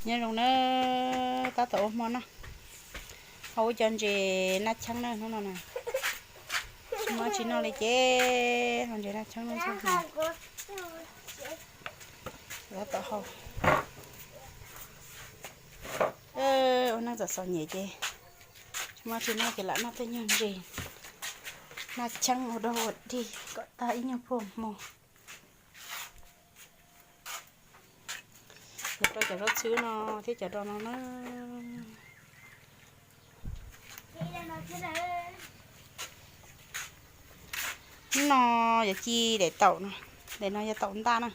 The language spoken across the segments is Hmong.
Nyob zoo na, tab tom ua hmo noj, ho ua cov ntses naj cheeb na hnub no na. Tsis muaj tsis noj li ces ho ntses naj cheeb no ntxuag hmo. Tab tom hau. Ua neej txom txom nyem ces tsis muaj tsis noj ces lam noj tej nyuag ntses naj cheeb ua dog ua dig kom tag ib nyuag puag hmo. Yuav rau cov zaub txhwb no thiab cov do no na. Hnub no yuav ci daim taum no, daim no yog taum ntaj na.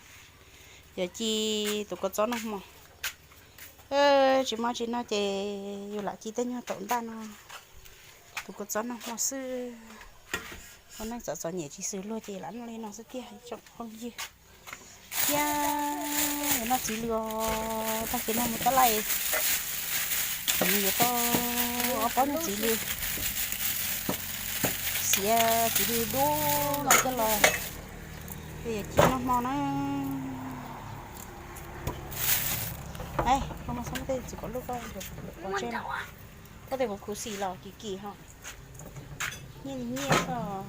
Yuav ci tus kua txob noj hmo. Tsis muaj tsis noj ces yus lam ci tej nyuag taum ntaj no, tus kua txob noj hmo xwb. Ua neej txom txom nyem tsis xws luag ces lam noj li no xwb tiag tsoom phooj ywg. Thiab yuav noj txiv lws os, tag kis no mus tab laj, kuv yuav tau ob pob nyuag txiv lws, xiav txiv lws dub no coj los, yuav ci noj hmo na. Ab, tej txiv kom lub ko, ko tej kuv khuv xim los kim kim ho, nyiaj nyiaj os.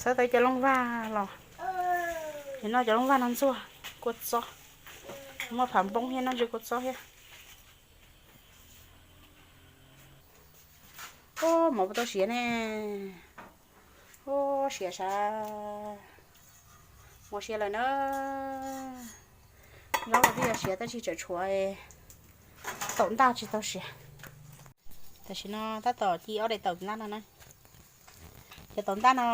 Xav tau cov looj vag los, noj cov looj vag no ntxuag kua txob, muaj phav npoob thiab noj ntsis kua txob thiab. Ub, mov puas tau siav ne? Ub, siav sav, mov siav lawm na. Zaub los twb yog siav tab sis tseem tshuav taum ntaj tsis tau siav. Tam sim no tab tom ci ob daim taum ntaj no na. Cov taum ntaj no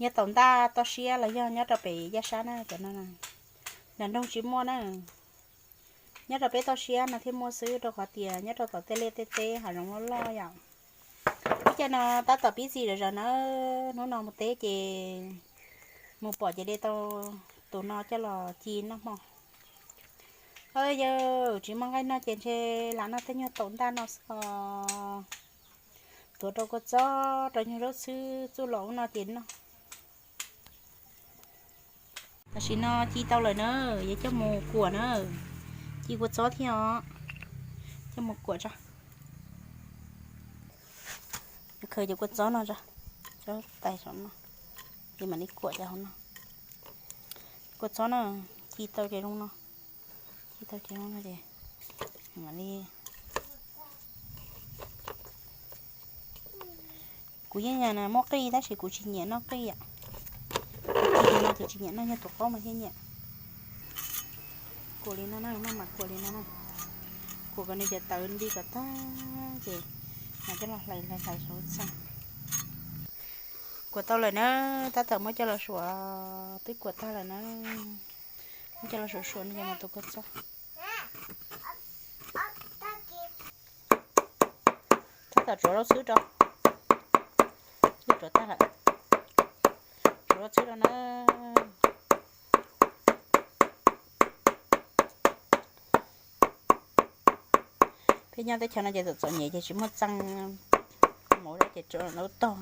yog taum ntaj toj siab los yog nyob rau pem yaj sab na, cov no nram nroog tsis muaj na. Nyob rau peb toj siab no thiaj muaj xwb rau qhov tias nyob rau tom tej liaj tej teb hav zoov loj loj yom. Ib co no tab tom pib txi zom zaws na, hnub no mus teb ces mus pom ces de tau tus no coj los ci noj hmo. Yawg tsis muaj nqaij noj ces ntshe lam noj tej nyuag taum ntaj no xwb os. Tuav rau kua txob rau nyuag zaub txhwb txuj los ub no ces noj. Tam sim no ci tau lawm na, yuav coj mus kuam na. Ci kua txob thiab os, coj mus kuam tso. Khaws cov kua txob no tso, cov tais saum no, ces mam li kuam cov hauv no. Kua txob na, ci tau ces zoo no, ci tau ces zoo no ces mam li. Kuv yeej muab qij tab sis kuv tsis nyiam noj qij yom. Kuv ci no ces tsis nyiam noj, yog tus qaub mas thiaj nyiam. Kuam li no na, maj mam kuam li no na. Kuam kom nws cov tawv nti kom tag ces mam coj los hlais hlais hlais saum txaj. Kuam tau lawm na, tab tom muab coj los suav, twb kuam tag lawm na. Muab coj los suav suav no ces mam tus kua txob. Tab tom tsuav zaub txhwb rau, twb tsuav tag lawm, tsuav zaub txhwb rau na. Peb nyob teb chaws no ces txom txom nyem ces tsis muaj txee, mus ces tsuav lub tog.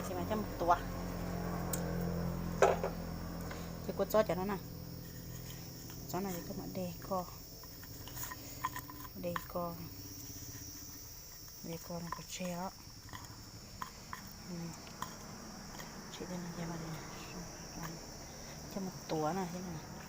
Ces mam coj mus tuav. Ces kua txob cov no na, txob no ces koj mam de ko, de ko, de ko no pov tseg os. Tsis, coj mus tuav no thiab.